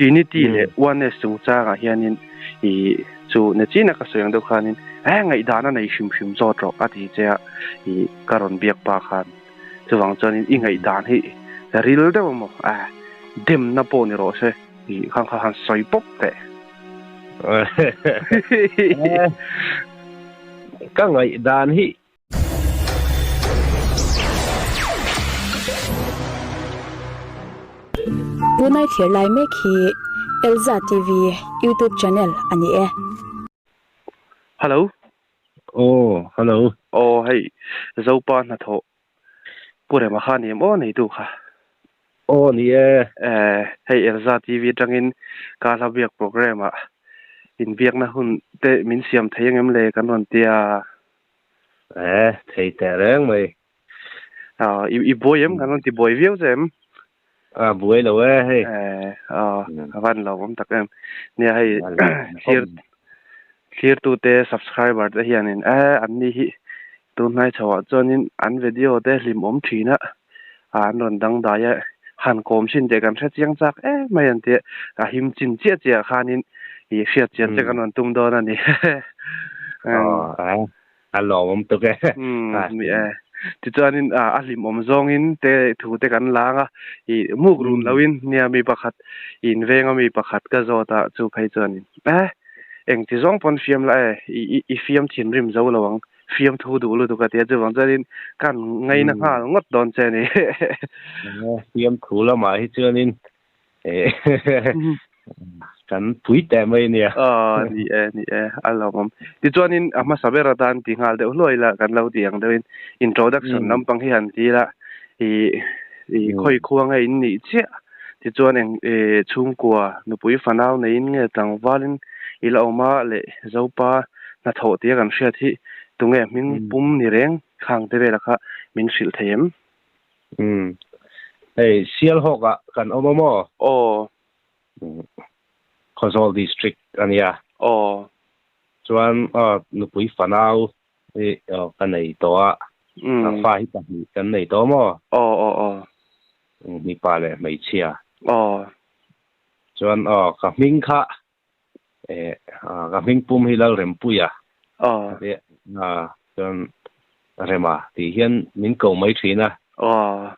Unity leh Oneness chungchangah hianin i chu nachina ka sawi ang deuh khanin eh ngaihdan a nei hrim hrim zawt rawh a ti che a, i ka rawn biak pa khan. Chuvang chuanin i ngaihdan hi ril deuh emaw eh demna pawh ni rawh se i khang kha han sawi pawp teh. Ka ngaihdan hi Tunai thlir lai mek hi Elza TV YouTube channel a ni e. Hello. Aw, hello. Aw, hei Zopa hnathawh Pu Rema kha ni em aw neitu kha? Aw ni e. Eh, hei Elza TV atangin ka hla biak program ah inbiakna hun te min siam thei angem le kan rawn tia. Eh, thei teh reng mai. Ah, i i buai em? Kan rawn ti buai viau che em? Ah, buai lo e hei. Eh, ah, a van lo awm tak em. Nia hei thlir thlir te subscriber te hianin eh an ni hi tunhnai chhoah chuanin an video te hlim awm thin a an rawn dangdai a han kawm chin teh kan hre chiang chak em mai an tia a him chin chiah chiah khanin i hriat chian che kan rawn tum dawn a ni. Aw, a lawmawm tuk e. Umm mi e. Tichuanin a hlimawm zawngin te thu te kan lang a, i muk run loin nia mi pakhat in venga mi pakhat ka zawt a chu phei chuanin eh eng ti zawng pawn fiam la e i i fiam thinrim zo lo ang fiam thu duh lutuk a tia chuvang chuanin kan ngaina nghal ngawt dawn che a ni. Fiam thu lamah hi chuanin Kan pui teh mai nia. Aw ni e ni e a lawmawm. Tichuanin a hmasa ber atan ti nghal deuh hluai la kan lo ti ang deuhin introduction lampang hi han ti la i i khawi khua nge in nih chiah tichuan eng i chhungkua nupui fanau neiin nge tlangvalin i la awm a leh Zopa hnathawh tia kan hriat hi tunge hming pum ni reng khang te vela kha min hrilh thei em? Umm. Hei Sialhawk ah kan awm a maw? Aw. Khawzawl district a nia. Aw. Chuan aw nupui fanau hi aw ka nei tawh a. Umm. Fa hi pahnih kan nei tawh maw? Aw aw aw. Mipa leh hmeichhia. Aw. Chuan aw ka hming kha eh ka hming pum hi Lalrempuia. Aw. A chuan Rema tih hian min ko mai thin a. Aw.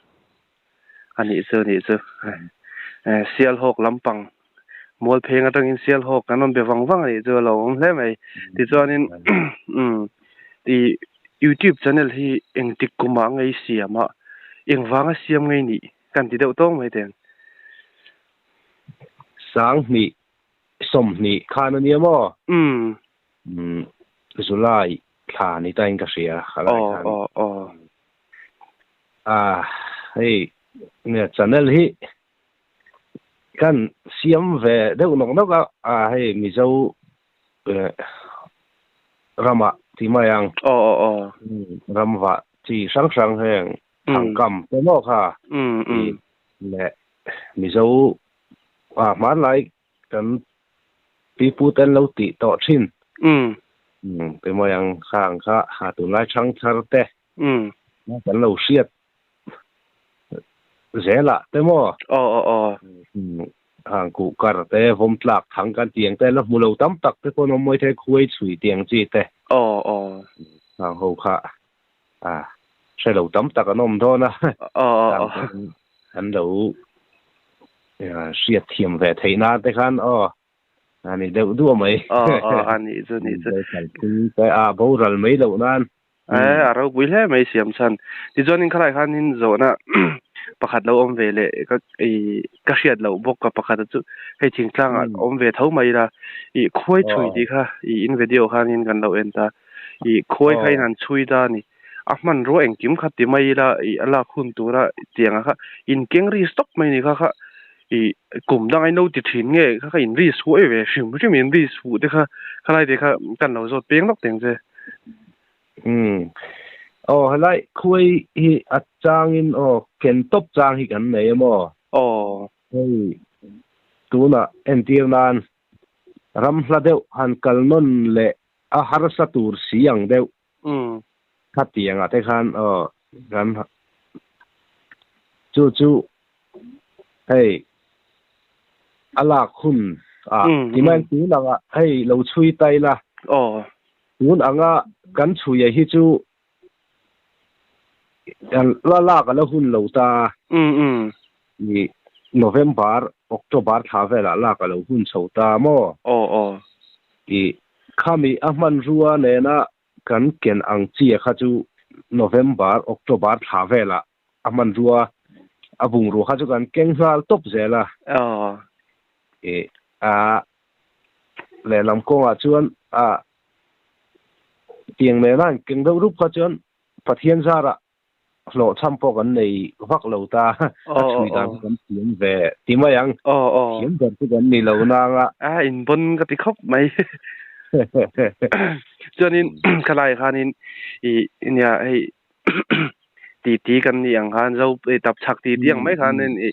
A nih chu a nih chu. Eh Sialhawk lampang Mualpheng atangin Sialhawk kan rawn be vang vang a nih chu a lo awm hle mai. Tichuanin umm i YouTube channel hi engtik kumah ngei siam a engvanga siam ngei nih kan ti deuh tawng mai teng. 2020 khan a nia maw? Umm. Umm July thla ni ta in ka hria a lai khan. Aw aw aw. Ah hei nia channel hi kan siam ve deuh nawk nawk a ah hei Mizo ramah ti mai ang. Aw aw aw. Ramvah chi hrang hrang heng thangkam te maw kha leh Mizo ah hmanlai kan pipu te an lo tih tawh thin. Umm emaw ang kha ang kha ha tunlai thang thar te kan lo hriat zelah te maw. Aw aw aw. Hang kuh kar te vawm tlak thang kan tih ang te la hmu lo tam tak te pawh an awm mawi thei khuai chhui tih ang chi te. Aw aw. Hang ho kha a hre lo tam tak an awm dawn a. Aw aw aw. An lo hriat thiam ve theih nan te khan aw a ni deuh duah mai. Aw aw a nih chu nih chu. Kalphung te a boral mai loh nan. Eh a ropui hle mai siam chhan. Tichuanin khalai khanin zawhna pakhat lo awm ve leh ka i ka hriat loh bawk ka pakhat chu hei thingtlangah awm ve tho mai ila i khuai chhui tih kha i in video khanin kan lo en ta i khuai kha in han chhui ta a ni. A hmanrua engkim kha ti mai ila ih a lak hun tura tiang kha in keng ri stop mai ni kha kha ih kum dang ain lo ti thin nge kha kha in ri suai ve hrim hrim in ri suh te kha khalai te kha kan lo zawt peng lawk teng che. Umm aw helai khuai hi a changin aw ken tawp chang hi kan nei em aw? Aw. Hei tunah entir nan ram hla deuh han kal nawn leh a harsa tur si ang deuh. Umm. Khatiangah te khan aw kan chu chu hei Alak hun a timan tun anga hei lo chui tai la tun anga kan chuia hi chu la lak ala hun lo ta ni November October thla vela lak alo hun chho ta mo i khami a hman rua nena kan ken ang chi kha chu November October thla vela a hman rua a bung ru kha chu kan keng nghal top zela e a le lam kawngah chuan a tiang nena an keng deuh rup kha chuan Pathian zara hlawh cham pawh kan nei vak lo ta a chhui dan kan thiam ve ti mai ang thiam ber chu kan ni lo nanga a in bon ka ti khawp mai chuanin khalai khanin i nia hei ti ti kan ni ang khan zo tap chak ti ti ang mai khanin i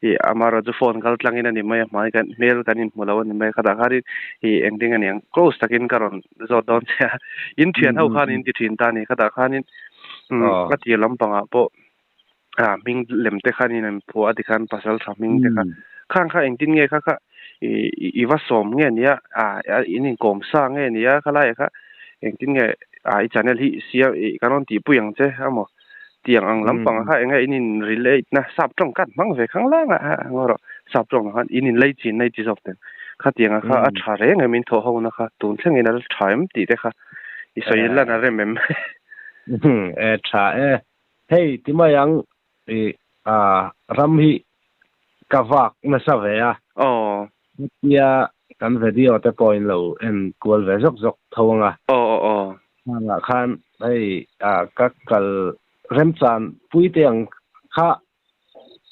i amara chu phone kal tlangin ani mai a hmai kan hmel kan in hmu lo ani mai khata khanin i engting ani ang close takin ka rawn zawt dawn che a in thian ho khan in ti thin ta ni khata khanin a tir lampangah pawh a hming lem te khanin an phuah a tikhan pasal tha hming te kha khang kha engtin nge kha kha i va sawm nge nia a in inkawm sa nge nia khalai kha engtin nge a i channel hi sia i kan rawn tihpui ang che emaw tiang ang lampang kha enge in in relate na sap tawng kan hmang ve khang lang a ngaw rawh sap tawng khan in in lei chin nei ti zawk ten kha tiang kha a tha reng em in thaw ho na kha tun thleng in a tha em tih te kha i sawi lan a rem em e tha e hei ti mai ang i a ram hi ka vak nasa ve a tia kan video te pawh in lo en kual ve zawk zawk tho anga hangah khan hei a ka kal remchan pui te ang kha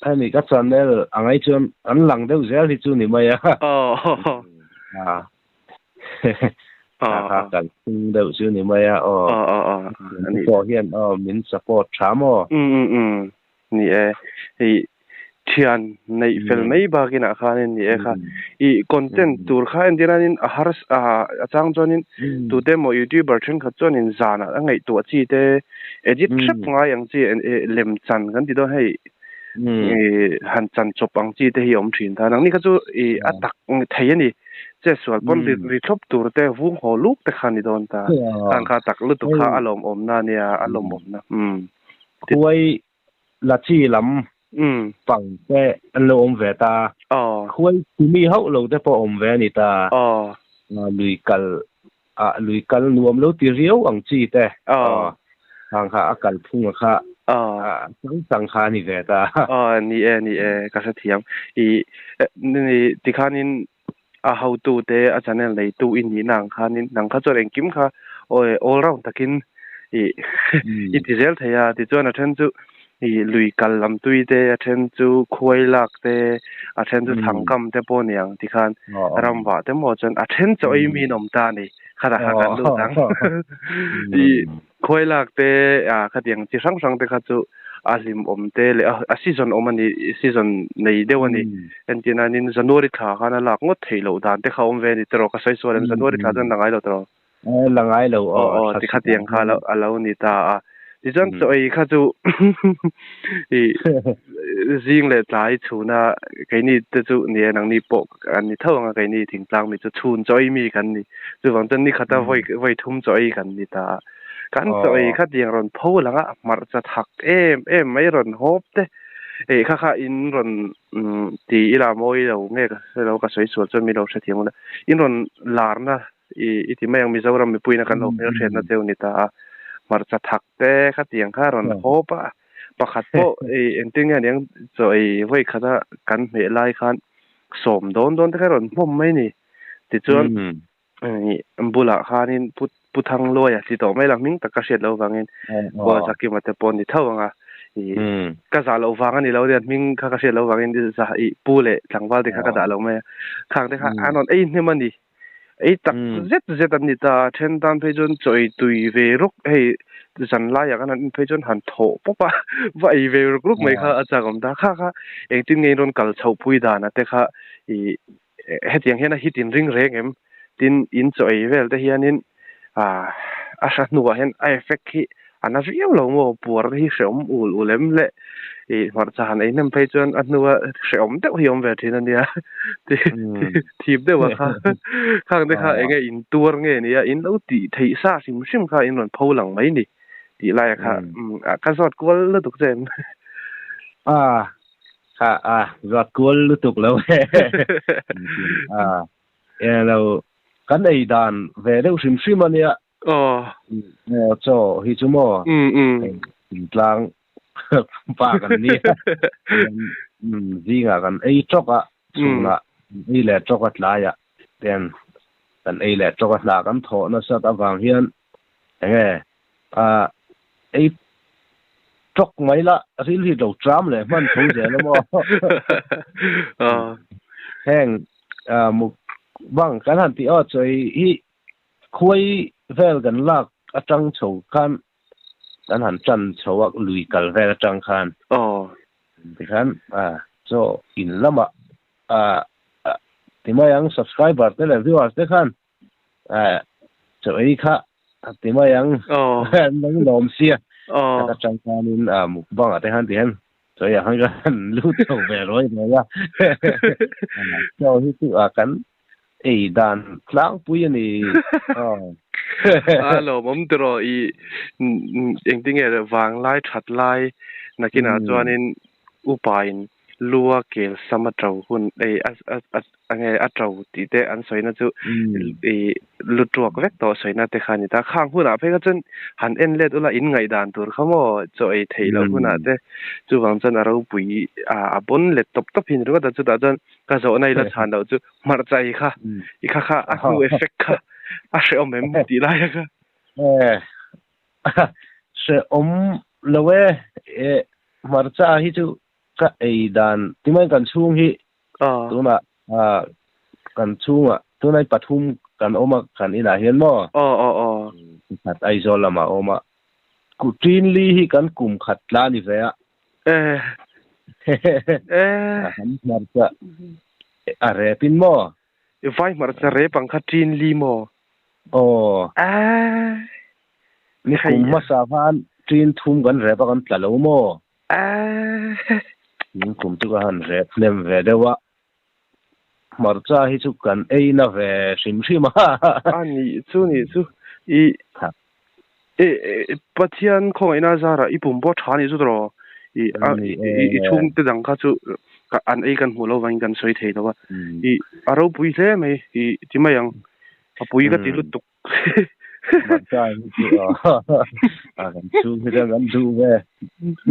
hemi ka channel angai chuan an lang deuh zel hi chu ni mai a a kal phung deuh chu ni mai a ani pawh hian min support tha maw ni e hei thian nei fel mai bakin ah khanin ni e kha i content tur kha entiranin a har a achang chuanin tute maw youtuber thenkhat chuanin zana a ngaihtuah chi te edit threp ngai ang chi lem chan kan ti dawn hei han chan chawp ang chi te hi awm thin ta nang ni kha chu i a tak thei ani che sual pawn ri thlawp tur te vung haw luk te kha ni dawn ta khang kha tak lutuk kha a lawm awm na nia a lawm awm na khuai la chi lam pang te an lo awm ve ta khuai tumi hauh lo te pawh awm ve ani ta lui kal a lui kal nuam lo ti riau ang chi te hang kha a kal phung a kha chang chang kha ni ve ta ni e ni e ka hre thiam i ni tikhanin a hotu te a channel nei tu in ni nang khanin nang kha chuan engkim kha oi all round takin i i ti zel thei a ti chuan a then chu i lui kal lam tui te a then chu khuai lak te a then chu thangkam te pawh niang tikhan ramwa te maw chuan a then chaw ei min awm ta ni khata kha kan lut ang i khuai lak te a khatiang chi hrang hrang te kha chu a hlim awm te leh a season awm ani season nei deuh ani entinanin January thla khan a lak ngawt thei loh dan te kha awm ve ni tiraw ka sawi sual em January thla chuan la ngai lo tiraw la ngai lo ti khatiang kha a lo ni ta a tichuan chaw ei kha chu i zing leh tlai chhuna keini te chu ni e nangni pawh an ni tho anga keini thingtlang mi chu chhun chaw ei mi kan ni chuvang chuan ni khata voi voi thum chaw ei kan ni ta kan chaw ei kha tiang rawn pho langa hmarcha thak em em mai rawn hawp te ei kha kha in rawn ti ila mawi lo nge ka lo ka sawi sual chuan mi lo hre thiam ula in rawn larna i ti mai ang Mizoram mipuina kan lo hmel hriatna cheu ni ta a hmarcha thak te kha tiang kha rawn hawp a pakhat pawh ei engtin nge aniang chaw ei vawi khata kan hmeh lai khan sawm dawn dawn te kha rawn hmawm mai ni tichuan bulah khanin pu thang luai a ti tawh mai la hming tak ka hriat loh vangin Paul Zakima te pawh ni tho anga i ka zah loh vang ani lo nia hming kha ka hriat loh vangin za i pu leh tlangval te kha ka dah lo mai a khang te kha an rawn ei hnem ani ei tak zet zet an ni ta then tan phei chuan chaw ei tui ve ruk hei zan laiah khan an phei chuan han thawh pawp a va ei ve ruk ruk mai kha a chak awm ta kha kha engtin nge in rawn kal chhoh pui dan a te kha i hetiang hian a hit in ring reng em tin in chaw ei vel te hianin a a hra hnuah hian a effect hi A na viau lo maw puar te hi hrehawm ul ul em le i hmarcha han ei hnem phei chuan a hnua hrehawm deuh hi a awm ve thin a nia thip deuh a kha khang te kha enge in tuar nge nia in lo tih theih sa hrim hrim kha in rawn pho lang mai ni tih lai a kha ka zawt kual lutuk che em. A kha a zawt kual lutuk lo e a eng lo kan ei dan ve deuh hrim hrim a nia. Aw. Chaw hi chu maw? Thingtlang pa kan nia. Zingah kan ei tawk a, chhunah kan ei leh tawk a tlaiah ten kan ei leh tawk a hna kan thawh nasat avang hian enge ei tawk mai la ril hi lo tram leh hman tho zel a maw? Heng mukbang kan han tih aw chaw hi Khuai vel kan lak atang chho khan kan han tan chho a, lui kal vel atang khan. Aw. Tikhan chaw in lamah ti mai ang subscriber te leh viewers te khan chaw ei kha ti mai ang an lo lawm sia. Aw. Khat atang khanin mukbang ah te khan ti hian chaw ei ah khan kan lut chho ve ruai ruai a. Chaw hi chu kan Ei dan tlangpui a ni. A lawmawm tiraw i engtinge vanglai that lai nakinah chuanin upain lua kel sam a to hun ei a nge a to tih te an sawina chu i lu tuak vek tawh sawina te kha a ni ta. Khang hunah phei kha chuan han en let ula in ngaihdan tur kha maw chaw ei theih loh hunah te chuvang chuan a ropui a pawn let tawp tawp hi a ni ringawt a chutah chuan Ka zawhna i la chhan loh chu hmarcha i kha i kha kha a hnu effect kha a hrehawm em tih lai a kha. Eh hrehawm lo e eh hmarcha hi chu ka ei dan timai kan chhung hi tunah kan chhungah tunai pathum kan awm a kan inah hian maw aw aw aw khat Aizawl lamah a awm a Ṭinli hi kan kum khat tla ni ve a. Eh. Eh. Kan hmarcha a rep in maw? I vai hmarcha rep ang kha Ṭinli maw? Aw. Eh. Ni kum hmasa khan ṭin thum kan rep a kan tla lo maw? Eh. Ṭin kum chu ka han rep hnem ve deuh a. Hmarcha hi chu kan ei na ve hrim hrim a. A nih chu nih chu i Pathian khawngaihna zarah i pum pawh tha nih chu tawh i i chhungte dang kha chu an ei kan hmuh lo vangin kan sawi thei lo a i a ropui hle mai i ti mai ang a pui ka ti lutuk. Hmarcha hi chu a kan chhung hi chuan kan duh ve.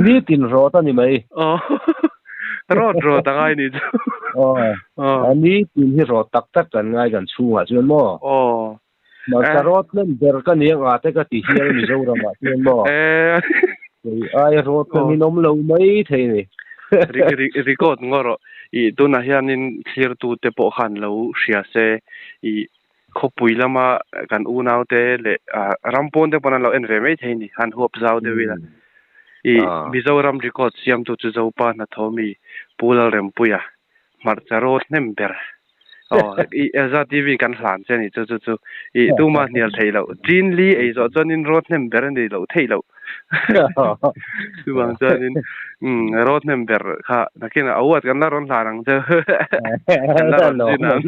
Nitin rawt a ni mai. Aw rawt rawt a ngai ni chu. Aw nitin hi rawt tak tak kan ngai kan chhungah chuan maw. Aw. Hmarcha rawt hnem ber ka ni ang a te ka ti hial Mizoramah chuan maw. Kei ai rawt hnem in awm lo mai thei ni. Record ngaw rawh. I tunah hianin thlirtute pawh khan lo hria se i Khawpui lama kan unaute leh ram pawn te pawn an lo en ve mai thei ni, han huap zau deuh ila. I Mizoram record siamtu chu Zopa hnathawh mi Pu Lalrempuia, hmarcha rawt hnem ber. Aw, i Elza TV kan hlan che a ni chu chu chu. I tuma hnial theih loh. Chin li ei zawh chuanin rawt hnem ber a ni loh theih loh. Chuvang chuanin umm rawt hnem ber kha nakinah award kan la rawn hlan ang che kan la rawn zin ang.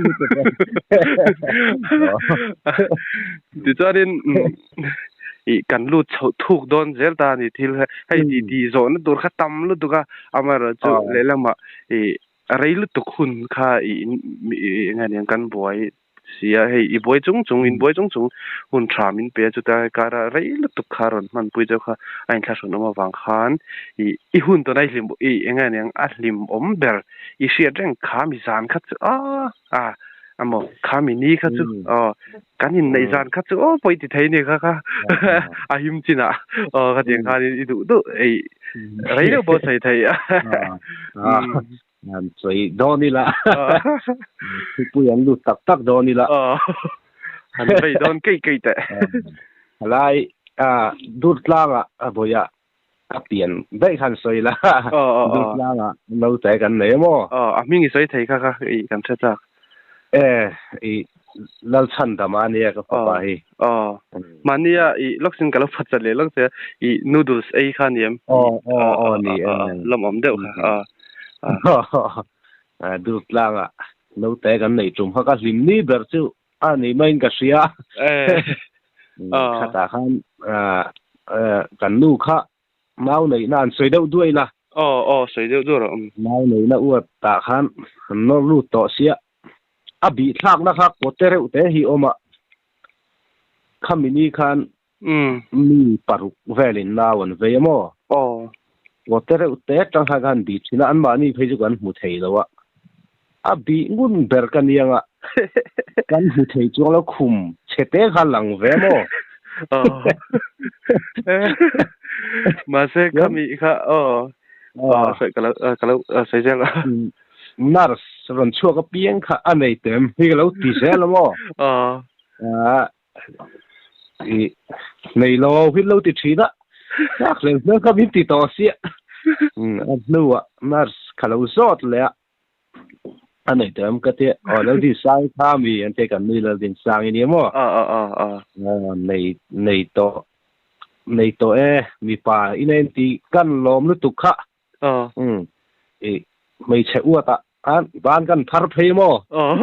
Tichuanin umm ih kan lut chhoh thuk dawn zel ta a ni thil hei tih tih zawhna tur kha tam lutuk a amaherawhchu lehlamah ih rei lutuk hun kha ih eng nge niang kan buai Si a, hei i buai chung chung, in buai chung chung hun tha min pe a, chuta kara rei lutuk kha rawn hmanpui deuh kha a inthlahrun awm avang khan i i hun tawna i hlim i eng nge niang a hlim awm ber i hriat reng kha mi zan kha chu aw a amaw kha mi ni kha chu aw kan inneih zan kha chu aw pawi ti thei ni kha kha a him chinah aw khatiang khan i duh duh ei rei deuh pawh sawi thei a. An sawi dawn ila. Thupui an lut tak tak dawn ila. An vei dawn keih keih teh. Helai Durtlanga a vawiah a pian daih khan sawi ila. Durtlanga naute kan nei emaw? A hming i sawi thei kha kha i kan hre chak. E, i. Lal chan dama ania ka fapa hi. Aw. Mania i loksin ka lo phat le lok che i noodles ei kha niam. Aw aw aw ni e. Lom om deuh kha. A du tlanga no te kan nei tum kha ka hlim ni ber chu a ni main ka hria. Khata khan kan nu kha nau nei nan soi deuh duai la. Aw aw soi deuh dur um. Nau nei na uat ta khan no lu to sia. A bi thlak na kha kote reuh te hi oma khamini khan mi paruk velin naw an ve mo. Aw. Kote reuh te tang kha khan bi thina an ma ni phei chu kan hmu thei lowa. A bi ngun ber kan yanga kan hmu thei chuang lo khum chete kha lang ve mo. Aw. Ma se khami kha aw. Aw soi ka lo ka lo soi zel. Nurse ron chuak a piang kha a nei tem hi lo ti zel mo. Aw. A i nei lo hi lo ti thina. Tak le na ka min ti to sia. A nuwa nurse kha lo zot le a nei tem ka te o lo di sang kha mi an te kan ni lo din sang ni mo. Aw aw aw aw. Nei nei to nei to e mi pa inen ti kan lom lu tu kha. Aw. I mei che uata an ban kan thar phei mo. Aw.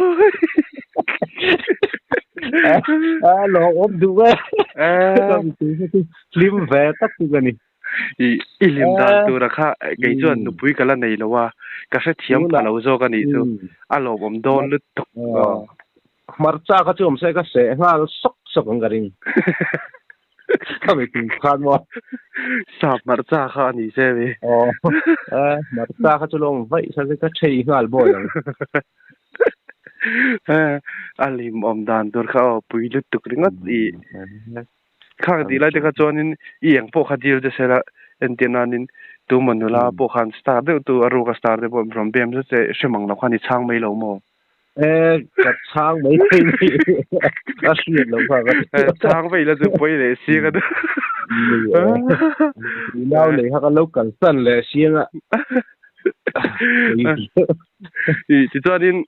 A lo om du e. Lim ve tak tu ni. I i lim dan tur kha kei chuan nupui kala nei lowa ka hre thiam pha lo zo ka ni chu a lo om don lu tuk. Marcha kha chu om se ka se nga sok sok ang garing. Ka mi tin khan mo. Sap marcha kha ni se vi. Aw. Marcha kha chu long vai sa se ka thei ngal bo yang. A lim om dan tur kha o pui lu tuk ringot i khang ti lai te kha chuanin i eng pawh kha dil te sela entinanin tu manula pawh khan star deuh tu aru ka star te pawh rom bem che hrimang lo khan i chang mai lo mo. Ka chang mai thei ni. A hriat lo kha ka. Chang mai la chu pui le si ka tu. Nau nei kha ka lo kal san le sianga. I ti chuanin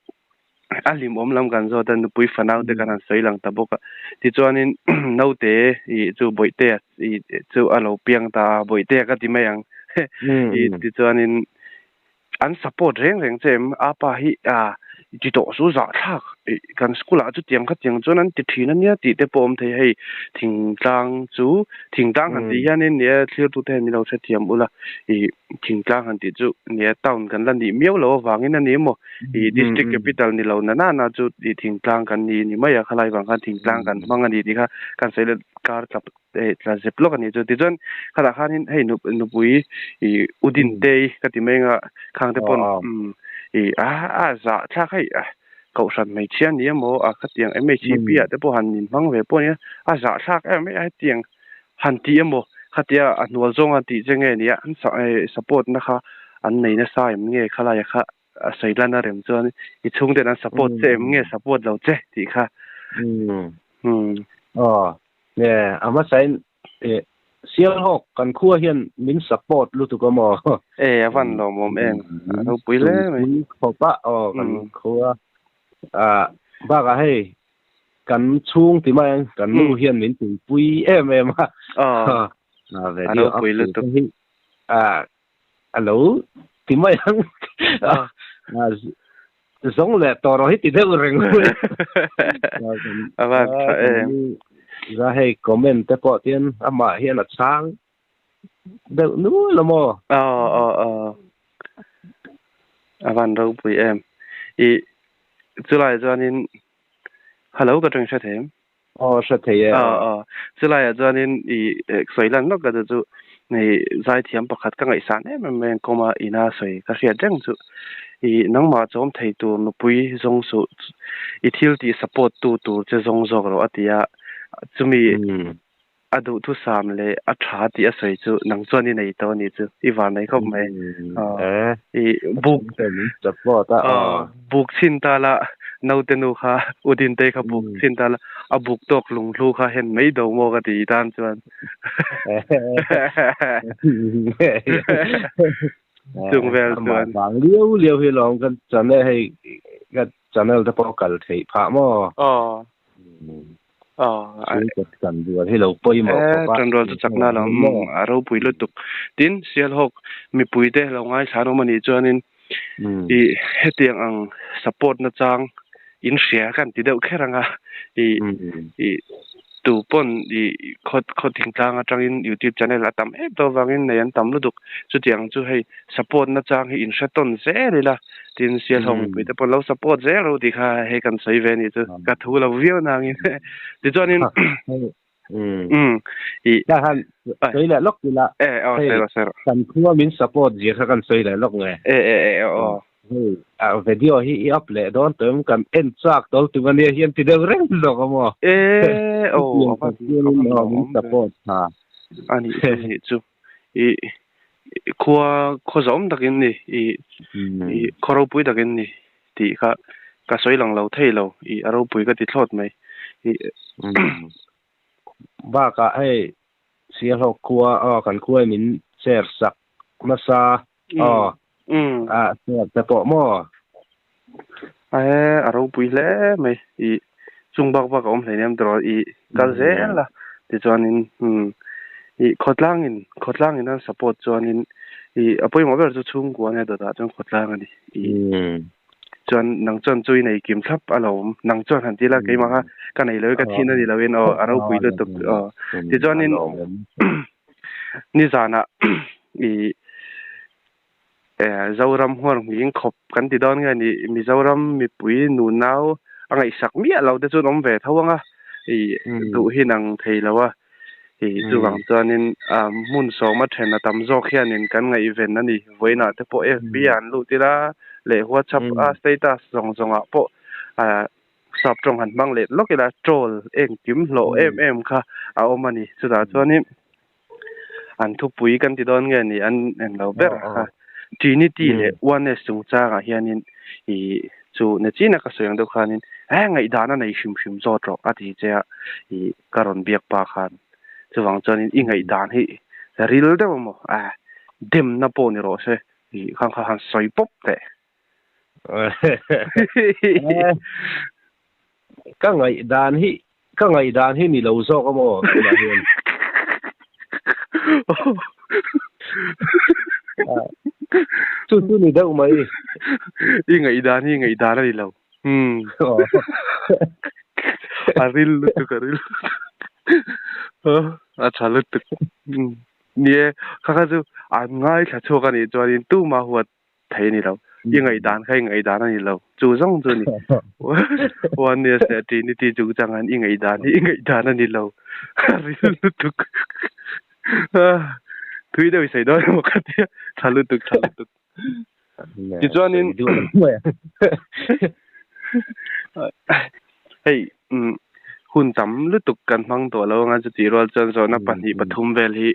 a lim om lam kan zo ta nupui fanau te kan han soi lang ta bawk a. Ti chuanin no te i chu boite i chu a lo piang ta boite ka ti mai ang. I ti chuanin an support reng reng chem apa hi a ti to su za thlak kan school a chu tiang kha tiang chuan an ti thin ania ti te pawm thei hei thingtlang chu thingtlang han ti hianin nia thlir tu te mi lo hre thiam ula i thingtlang han ti chu nia town kan la ni miau lo awangin ani maw i district capital ni lo na na na chu i thingtlang kan ni ni mai a khalai wang khan thingtlang kan hmang ani ti kha kan sei le kar tlap tla zep lok ani chu ti chuan khata khanin hei nupui i udin te ka ti mai nga khang te pon i a a za thlak hei kau ran mai chian ni emaw a kha tiang MHP a te pawh han in hmang ve pawh nia a za thlak em mai a tiang han ti emaw khatia a hnual zawng an tih che nge nia an support na kha an nei na sa em nge khalai kha a sailana rem chuan i chhung ten an support che em nge support lo che tih kha. Aw ne ama sain sial hok kan khuwa hian min support lu tu ko mo. E avan lo mom em ro pui le mai khopa aw kan khuwa a ba ka hei kan chung ti mai kan nu hian min tu pui em em a. Aw a ve ro pui lu tu a alo ti mai ang a zong le to ro hi ti deuh reng. Avan tha em ra hei comment te pawh tian ama hian a chang deuh nu lo mo. Aw aw aw avan ro pui em i chulai chuanin hello ka tang hre them. Aw hre thei e. Aw aw chulai chuanin i soilan lok ka chu nei zai thiam pakhat ka ngai san em em em koma ina soi ka hriat reng chu i nangma chawm thei tur nupui zong su i thil ti support tu tur che zong zawk ro atia chumi a duh thu sam le a tha ti a soi chu nang chuan i nei to ni chu i van nei khop mai. I book support a book chin ta la no te nu kha udin te kha book chin ta la a book tok lung hlu kha hen mai do mo ka ti tan chuan. Chung vel chuan bang liu liu hi long kan chan le hei ka Channel te pawh kal theih phah maw? Aw. Aw. Chhungkaw tanrual hi lo pawimawh khawp a. Tanrual chu chakna lo a ropui lutuk. Tin, Sialhawk mipuite lo ngaithla an awm anih chuanin i hetiang ang support na chang in hria kan ti deuh kher anga i i tu pawn i khaw khaw thingtlang atangin youtube channel a tam em tawh avangin nei an tam lutuk chutiang chu hei support na chang hi in hre tawn zel ila tin Sialhawk mipui te pawn lo support zel ro tih kha hei kan sawi ve anih chu ka thu lo viau nangin tichuanin Um. I. Ka han sawi leh lawk ila. E aw sawi rawh sawi rawh. Kan khua min support zia kha kan sawi leh lawk nge. E e e aw. Hei a video hi i up leh dawn tawh em kan en chak tawl tum ania hian ti deuh reng zawk a maw. E aw a va a va min support tha. A nih chu nih chu. I khua khaw zawm takin ni i i khaw ropui takin ni tih kha ka sawi lang lo thei lo i a ropui ka ti thlawt mai i. Bakah hei Sialhawk khua aw kan khua hi min share sak nasa aw a share te pawh maw. Ae a ropui hle mai i chung bak bak a awm hleinem tawh i kal zel a tichuanin i khawtlangin khawtlangin an support chuanin i a pawimawh ber chu chhungkua ania dawtah chuan khawtlang a ni i chuan nang chuan chu i nei kim thlap a lo awm nang chuan han ti la keimah kha ka nei lo i ka thin a ni loin aw a ropui lutuk aw tichuanin nizanah i Zoram huar hming khawp kan ti dawn nge ni Mizoram mipui nunau a ngaihsak miah lo te chuan awm ve tho ang a, i duh hi nang thei lo a, i chuvang chuanin hmun sawma then a tam zawk hianin kan ngaihven a ni. Vawiinah te pawh FB ah an lut ila leh WhatsApp a status zawng zawngah pawh sap tawng han hmang let lawk ila troll engkim hlawh em em kha a awm a ni. Chutah chuanin An thupui kan ti dawn nge ni an en lo ber kha. Trinity leh Oneness chungchangah hianin i chu na china ka sawi ang deuh khanin he ngaihdan a nei hrim hrim zawt rawh a ti che a i ka rawn biak pa khan. Chuvang chuanin i ngaihdan hi ril deuh emaw a demna pawh ni rawh se i khang kha han sawi pawp teh. Ka ngaihdan hi ka ngaihdan hi ni lo zawk a maw tunah hian. Chu chu ni deuh mai. I ngaihdan hi ngaihdan a ni lo. Um. A ril lutuk a ril. A tha lutuk. Ni e, kha kha chu an ngaithla chhuak a nih chuanin tumah huat thei a ni lo. I ngaihdan kha i ngaihdan a ni lo. Chu zawng chu a ni. Oneness leh Trinity chungchang hian i ngaihdan hi i ngaihdan a ni lo. A ril lutuk. Thui deuh i sawi dawn emaw ka tia. Tha lutuk, tha lutuk. Tichuanin hei hun tam lutuk kan hmang tawh lo anga chutih rual chuan zawhna pahnih pathum vel hi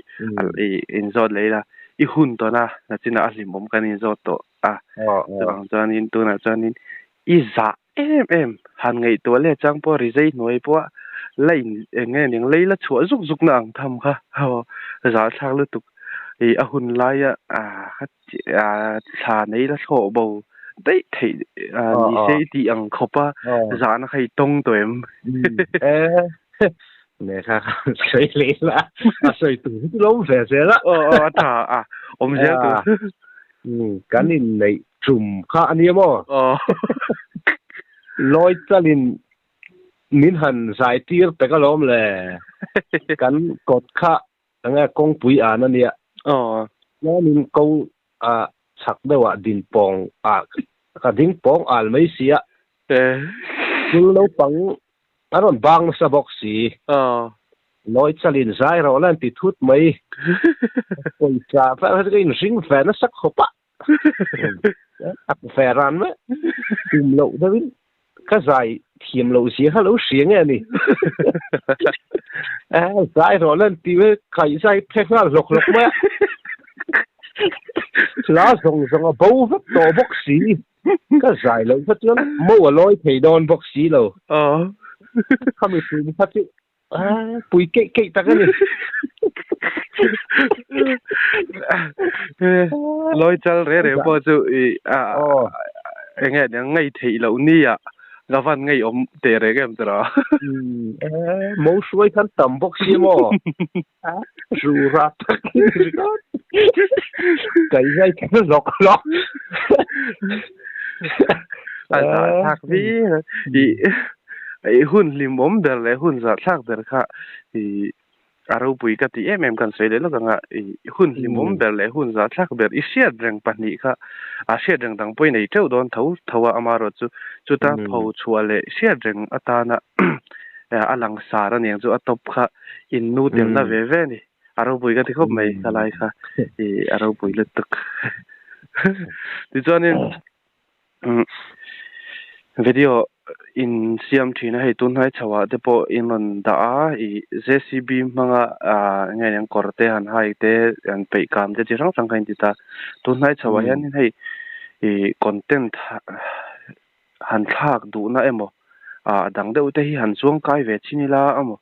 inzawt leh ila i hun tawn a nachinah a hlimawm kan inzawt tawh a chuvang chuanin tunah chuanin i zah em em han ngaihtuah leh chang pawh rizei hnuai pawha la in eng nge ning lei la chhuah zuk zuk na ang tham kha zahthlak lutuk i a hun laia thla nei la thlawh bo daih theih ni se i tih ang khawp a zahna kha i tawng tawh em? Ne kha kha sawi leh ila a sawi tur hi chu lo awm ve zel a. Aw aw a tha a awm zel tur. Kan inneih tum kha a nia maw? Aw. Lawi chalin min han zai tir pek alawm le. Kan kawt kha Enge kawngpui an a nia. Aw. Chuanin ko ah chhak deuhah din pawng ah ka ding pawng al mai si a. Eh. Thil naupang a rawn bang nasa bawk si. Aw. Lawi chalin zai rawh la an ti thut mai. Pawisa ka inhring ve nasa khawp a. A ve ran mai. Tum loh deuhin ka zai thiam loh zia kha lo hria nge a ni. Zai rawh lan ti mai kaih zai phe nghal hlawk hlawk mai a. Hla zawng zawng a bo vek tawh bawk si. Ka zai loh kha chuan mo a lawi thei dawn bawk si lo. Khami tum kha chu Pui keih keih tak a ni. Lawi chal re re pawh chu i Enge niang ngei theih loh nia ka van ngei awm teh reng em tira. Mo hruai khan tam bawk si maw? Ru rat tak ringawt. Kai zai khan lawk lawk. A zahthlak viau. I hun hlimawm ber leh hun zahthlak ber kha i A ropui ka tih em em kan sawi leh lawk ang a, i hun hlimawm ber leh hun zahthlak ber i hriat reng pahnih kha a hriat reng dang pawhin ei teuh dawn tho tho a, amaherawh chu chuta pho chhuah leh hriat reng atana a langsar a niang chu a tawp kha in nu telna ve ve a ni. A ropui ka ti khawp mai ka lai kha i a ropui lutuk. Tichuanin Video in siam thin a, hei tunhnai chho ah te pawh in rawn dah a, ih JCB hmanga ah eng nge niang kawr te han hai te han peih kam te chi hrang hrang kha in ti ta. Tunhnai chho ah hian hei ih content han thlak duhna emaw ah dang deuh te hi han chuang kai ve chin ila emaw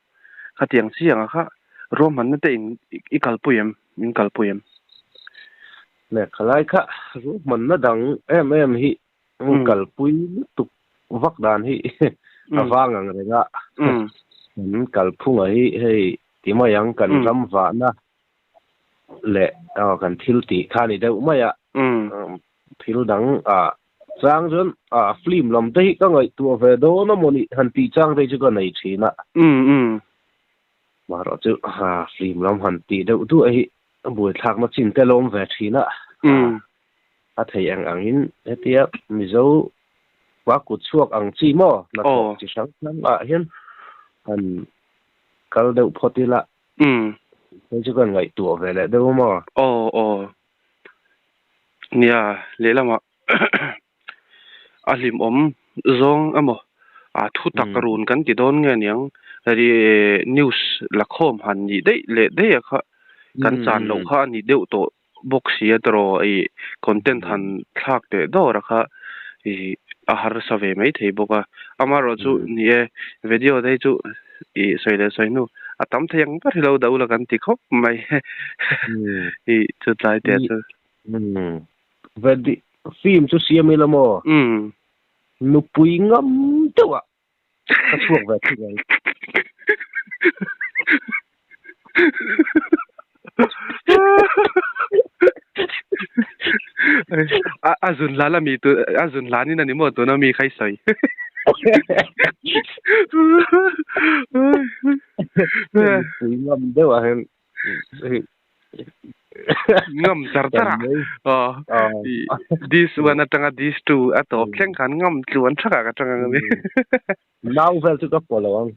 khatiang chiang ah kha ruahmanna te in i kalpui em in kalpui em? Lehkha lai kha ruahmanna dang em em hi kalpui lutuk vak dan hi a vang ang reng a. Kan kalphunga hi hei ti mai ang kan ram vahna leh kan thil tih kha ni deuh mai a. Thil dang chang chuan film lam te hi ka ngaihtuah ve dawn a maw ni han tih chang te chu ka nei thin a. Marawh chu film lam han tih deuh duah hi a buaithlakna chin te lawm ve thin a. A thei ang angin hetia Mizo pa kut chhuak ang chi maw hnathawk chi hrang hrang ah hian han kal deuh phawt ila hei chu kan ngaihtuah ve leh deuh maw? Aw aw. Nia lehlamah a hlimawm zawng emaw a thu tak run kan ti dawn nge niang news la khawm han nih daih leh daih a kha kan chan loh kha a ni deuh tawh bawk si a tawraw ih content han thlak teh dawr a kha ih a harsa ve mai thei bawk a amaherawh chu ni e video te hi chu ih sawi leh sawi hnu a tam thei ang ber hi lo dah ula kan ti khawp mai ih chu tlai teh chu. Vedi film chu siam ila maw? Umm. Nupui ngam deuh ah ka chhuak ve thung ang. A zun hlan ami tu a zun hlan in ani maw tuna mi kha i sawi. Nupui ngam deuh ah hian Ngam char char a aw this one atanga this two a tawp thleng khan ngam tluan thak ah ka tang ang ani. Nau vel chu ka pawh lo ang.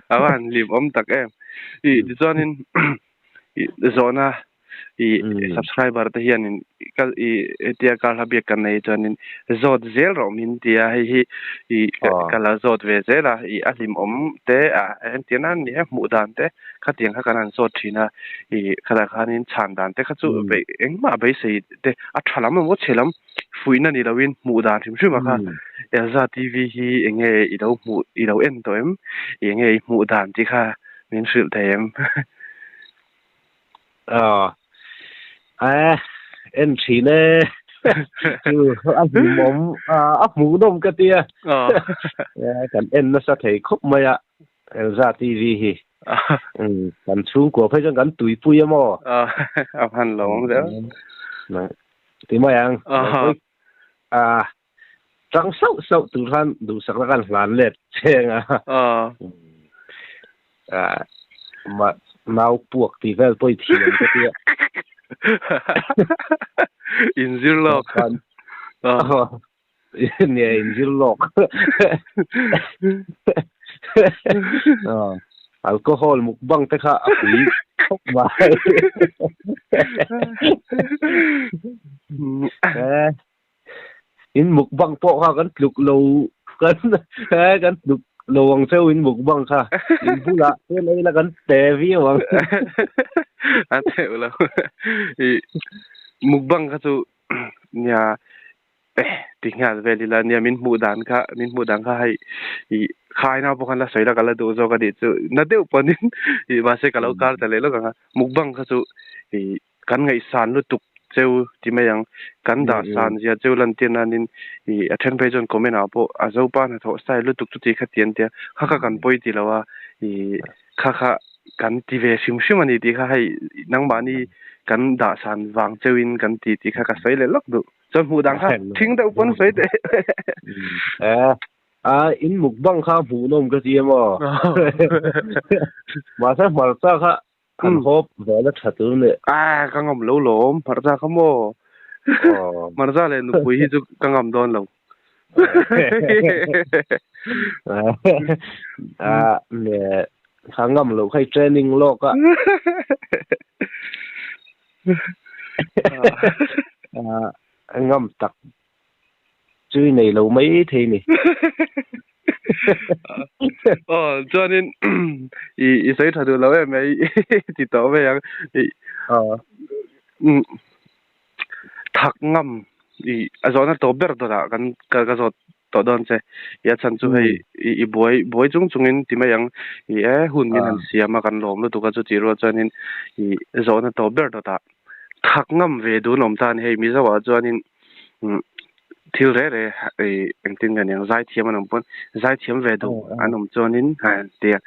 A va han hlim awm tak em. I tichuanin zawhna i subscriber te hianin ka i hetia kar hla biak kan nei chuanin zawt zel rawh min ti a hei hi i ka la zawt ve zel a i a hlimawm te a entir nan ni e hmuh dan te khatiang kha kan han zawt thin a i khatah khanin chhan dan te kha chu engmah beisei te a tha lam emaw chhe lam fuihna ni loin hmuh dan hrim hrim a kha Elza TV hi enge i lo hmuh i lo en tawh em enge i hmuh dan tih kha min hrilh thei em. A en thin e chu a hmuhawm a hmuhnawm ka tia kan en nasa thei khawp mai a Elza TV hi kan chhungkua phei chuan kan tuipui a maw a hman lo awm zel ti mai ang a tang sauh sauh tur khan duhsakna khan hlan let cheng a ma nau puak tih vel pawh i thiam ka tia inzir lawk nia inzir lawk alcohol mukbang te kha a pui khawp mai In mukbang pawh kha kan tluk lo kan kan tluk lo ang cheu in mukbang kha in bulah chuan ei la kan te viau ang. A theuh lo. I mukbang kha chu nia eh ti nghal vel ila nia min hmuh dan kha min hmuh dan kha hei i khaina pawh khan la sawi la ka la duh zawk a nih chu na deuh pawhin i mahse ka lo kar ta leh lawk ang a mukbang kha chu i kan ngaihsan lutuk. cheu ti mai ang kan dah san zia cheu lan tir nanin i a then phei chuan comment ah pawh a zopa hnathawh style lutuk chu ti kha ti an tia kha kha kan pawi ti lo a i kha kha kan ti ve hrim hrim a ni tih kha hei nangmahni kan dah san vang cheuin kan ti tih kha ka sawi leh lawk duh. Chuan hmuh dang kha thing deuh pawn sawi teh. Eh, a in mukbang kha hmuhnawm ka ti em aw. Mahse hmarcha kha han hawp vel a tha tur nih. A ka ngam lo lawm hmarcha kha maw. Hmarcha leh nupui hi chu ka ngam dawn lo. A ne kha ngam lo kha i training lawk a. A ngam tak chu i nei lo mai thei ni. Aw chuanin i i sawi tha duh lo em mai ti tawh mai ang. Thak ngam i a zawhna tawp ber dawtah kan ka zawt tawh dawn che. I a chhan chu hei i buai buai chung chungin ti mai ang i e hun min han siam a kan lawm lutuk a chutih rual chuanin i zawhna tawp ber dawtah thak ngam ve dun awm ta a ni. Hei Mizoah chuanin thil reh reh i engtin nge niang zaithiam an awm pawn zaithiam ve duh an awm chuanin tia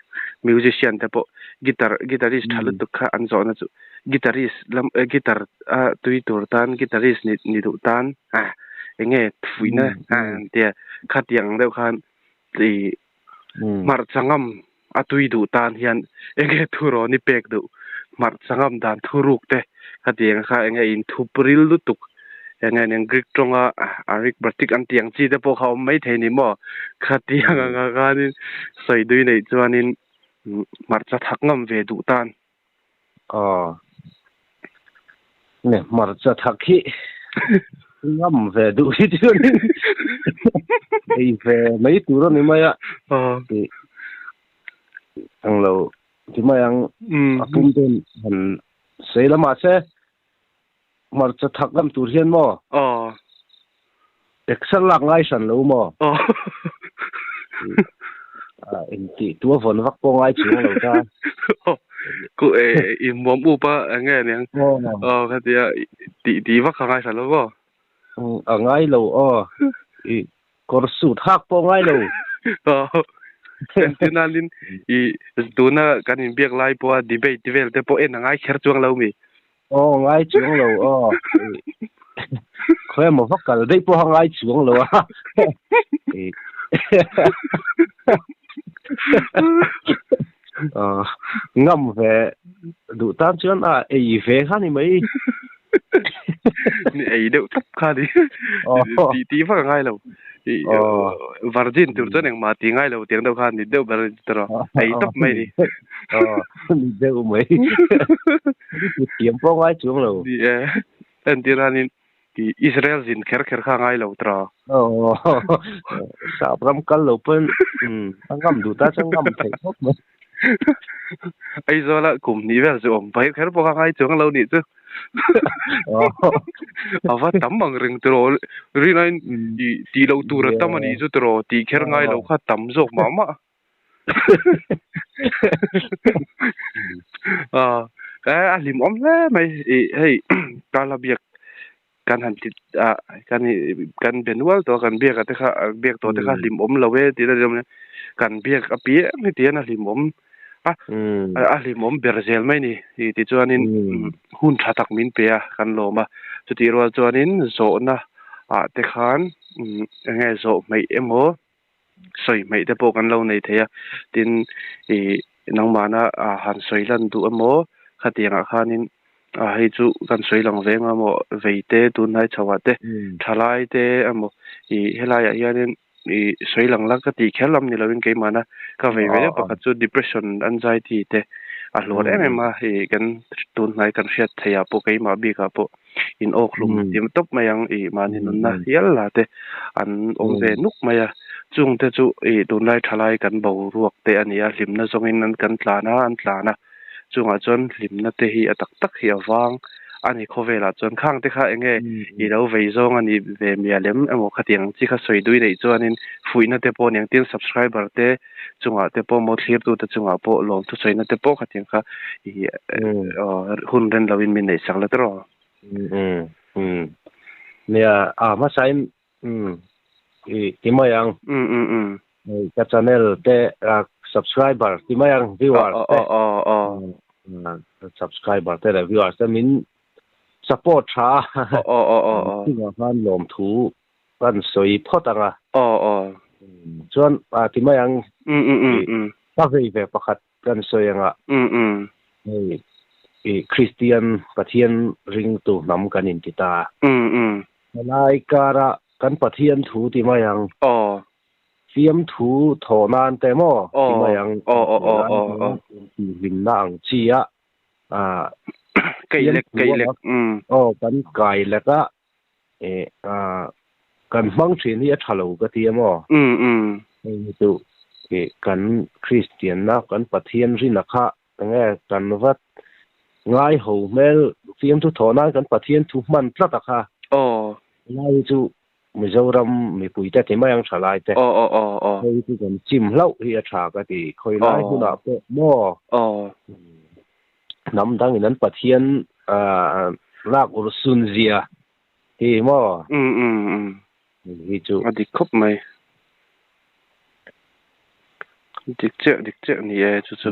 musician te pawh guitar guitarist tha lutuk kha an zawhna chu guitarist lam guitar a tui tur tan guitarist ni ni duh tan eng nge fuihna tia khatiang ang deuh khan i hmarcha ngam a tui duh tan hian eng nge thurawn i pek duh hmarcha ngam dan thuruk te khatiang kha eng nge inthup ril lutuk eng nge niang Greek tawnga Arik Bratik an tih ang chi te pawh kha a awm maithei ni maw khatiang anga khanin sawi dui neih chuanin hmarcha thak ngam ve duh tan. Aw. Nge hmarcha thak hi ngam ve duh hi chuanin ei ve mai tur a ni mai a. Aw. Tih ang lo ti mai ang a pum ten han sawi la mahse hmarcha thak ngam tur hian maw? Aw. Exer lak ngai hran lo maw? Aw. Intih tu a vawn vak pawh ngai chuang lo ta. Aw. Ku e i muam up a eng nge niang? Aw. Aw khatia tih tih vak kha ngai hran lo maw? A ngai lo aw. I kawr suit hak pawh ngai lo. Aw. Engtin i tuna kan inbiak lai pawha debate vel te pawh en a ngai kher chuang lo mi? Aw ngai chuang lo aw. Khawi emaw va kal daih pawha ngai chuang lo a. Aw ngam ve duh tan chuan a ei ve kha ni mai. Ni ei deuh tawp kha ni. Tih tih vak a ngai lo. Virgin tur chuan engmah tih ngai lo tiang deuh khan ni deuh ber a ni tawh ei tawp mai ni. Ni deuh mai. Thiam pawh ngai chuang lo. Ni e. Entir hianin Israel zin kher kher kha ngai lo tawh. Sap ram kal lo pawn a ngam duh ta chuan ngam theih khawp mai. Aizawla kum hnih vel chu awm phei kher pawh kha ngai chuang lo nih chu. A va tam ang reng tiraw rinain tih loh tur a tam a nih chu tiraw tih kher ngai lo kha tam zawk mah mah. A hlimawm hle mai i hei Kala biak kan han ti a kan kan be nual tawh a kan biak a te kha biak tawh te kha hlimawm lo e tih na kan biak a piang hi tihian a hlimawm a a hlimawm ber zel mai ni i tichuanin hun tha tak min pe a kan lawm a chutih rual chuanin zawhna ah te khan eng nge zawh hmeih emaw sawi hmeih te pawh kan lo nei thei a tin ih nangmahna ah han sawi lan duh emaw khatiang ah khanin ah hei chu kan sawi lang ve anga maw vei te tunhnai chho ah te thalai te emaw ih helai ah hianin ih sawi lang la ka tih kher lam ni lovin keimahna ka vei ve deuh pakhat chu depression anxiety te a hluar em em a ih kan tunhnai kan hriat theih ah pawh keimah bik ah pawh in awk hlum dim tawp mai ang ih mahni nunna hial la te an awm ve nuk mai a chung te chu ih tunlai thalai kan boruak te a ni a hlimna zawngin an kan tlan a an tlan a chungah chuan hlimna te hi a tak tak hi a vang a ni khawvelah chuan khang te kha eng nge i lo vei zawng a nih ve mial em emaw khatiang chi kha sawi dui neih chuanin fuihna te pawh aniang tin subscriber te chungah te pawh maw thlirtute chungah pawh lawmthu sawiina te pawh khatiang kha ih hun ren loin min neihsak la tawh. Um um nia a ma sain um i ti mai ang um um um ka channel te subscriber ti mai ang viewers te o o subscriber te le viewers te min support tha o o o o ti nga khan lom thu kan soi phot anga o o chuan a ti mai ang um um um um ka vei ve pakhat kan soi anga um um hei i Christian Pathian ring tu nam kan in ti ta um um lai kara kan Pathian thu ti mai ang o fiam thu tho nan te mo ti mai ang o o o o o ti vin na ang chi a a kai lek kai lek um o kan kai leka e a kan mang thin hi a thalo ka ti mo um um hei tu ke kan Christian na kan Pathian rin kha nge kan vat ngai ho mel fiam thu tho nan kan Pathian thu man tlat kha o lai chu Mizoram mi puite ti mai ang thalai te o o o o hei chu kan chim hlau hi a tha ka ti khoi lai huna po mo o nam dang in an Pathian a lak ur sun zia hi mo um um um hi chu a dik khop mai dik che dik che ni e chu chu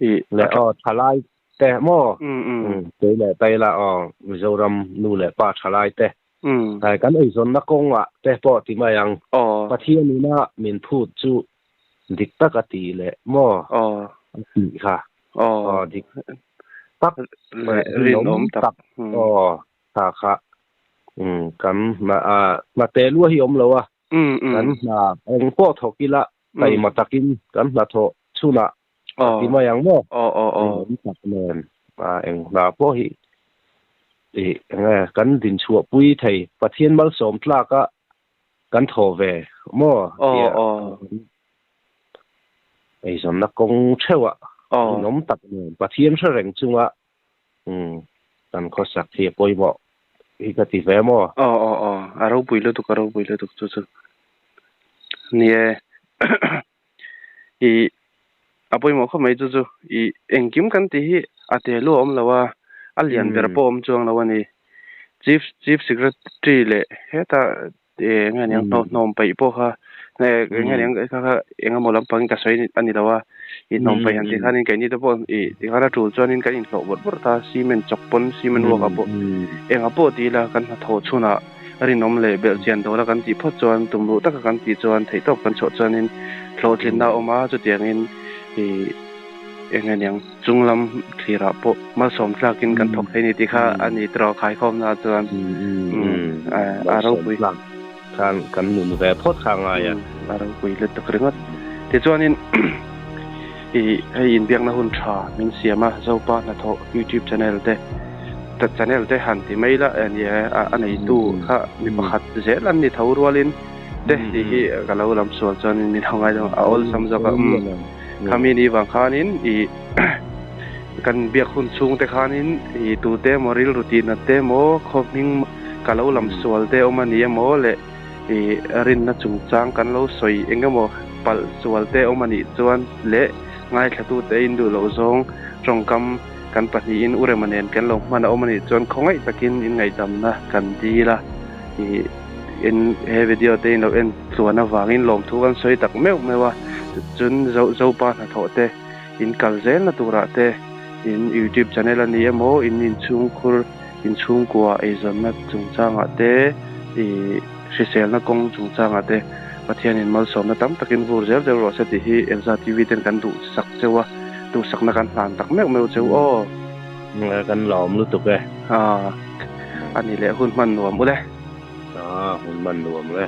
i le o thalai te mo um um te le tai la o Mizoram nu le pa thalai te um tai kan ei zon na kong a te po ti mai ang o Pathian ni na min phu chu dik tak a ti le mo o ti kha o o dik tak le rin om tak o kha kha kan na a na te lu hi om lo a um um kan na eng po thokila tai ma takin kan na tho chuna o ti mai ang mo o o o tak nen a eng na po hi e nge kan din chua pui thei Pathian mal som tlaka kan tho ve mo o o ei zon na kong chewa o nom tak nen Pathian hre reng chunga kan kho sak thi poi mo hi ka ti ve mo o o o aro pui lo tu karo pui lo tu chu chu ni e i apoi mo kho mai chu chu i engkim kan ti hi ate lu om lawa a lian ber pawh awm chuang lo ani chief chief secretary le heta e nge niang hnawm paih pawh kha nge nge niang kha kha engemaw lampang ka sawi ani lo a i hnawm paih han tih khanin keini te pawh i tikhan a tul chuanin kan inhlawh bawrh bawrh ta cement chawk pawn cement work ah pawh engah pawh ti ila kan hnathawh chhunah rinawm leh belh chian dawla kan tih phawt chuan tum luh taka kan tih chuan theihtawp kan chhuah chuanin hlawhtlinna a awm a chutiangin i eng aniang chunglam thlirah pawh malsawm tlakin kan thawk thei ni tih kha ani tiraw khaikhawmna chuan a ropui khan kan nun ve phawt kha ngai a a ropui lutuk ringawt tichuanin i hei inbiakna hun tha min siam a Zopa Hnathawh YouTube channel te channel te han ti mai la ani a neitu kha mi pakhat zel an ni tho rualin te ti hi ka lo lam sual chuanin min ho ngai a awlsam zawk a khami ni wang khanin i kan biak hun chung te khanin i tu te maw ril rutina te maw khawhming ka lo lam sual te awm ani emaw le i rinna chungchang kan lo sawi engemaw palh sual te awm anih chuan le ngaithla tu te in duh loh zawng tawngkam kan pahnihin urema nen kan lo hman a awm anih chuan khawngaih takin in ngaihdamna kan dil a i in he video te in lo en tluan avangin lawmthu kan sawi tak meuh meuh a chun zo Zopa Hnathawh te in kal zel na turah te in YouTube channel ani emaw in inchhungkhur inchhungkua eizawnna chungchangah te i hriselna kawng chungchangah te Pathianin malsawmna tam takin vur zel zel rawh se tih hi Elza TV ten kan duh sak cheu a duhsakna kan hlan tak meuh meuh cheu aw. Kan lawm lutuk e. A ani leh hun hman nuam ule. A hun hman nuam le.